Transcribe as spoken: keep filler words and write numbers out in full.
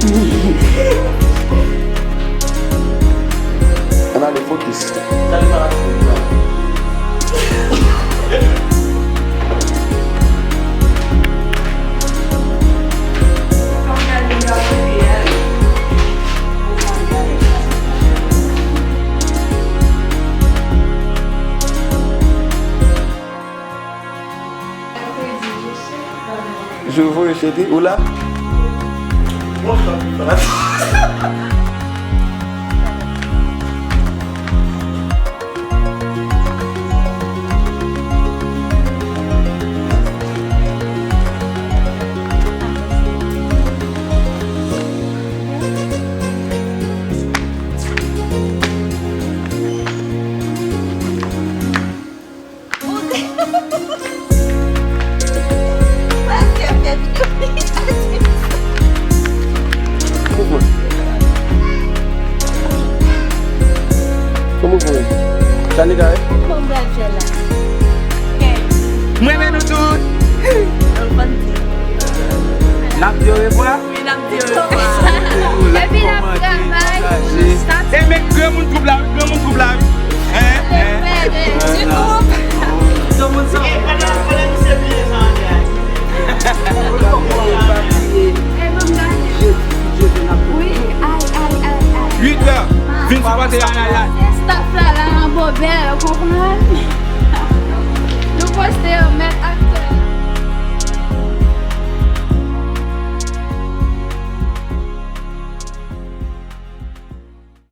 Ann ale, fokis. Je vous rejeté. Ou la? Kòman pou mwen? Sa nèg la ye? Kòman pou mwen? M renmen nou tout. N ap di orevwa. Epi l ap travay pou nou. E men granmoun twoup la wi, granmoun twoup la wi. Hein, hein. Granmoun sa. Uit è, vin sipòte Anaya. Se staff la la an bobè, ou konprann? Nou poste yo mèt.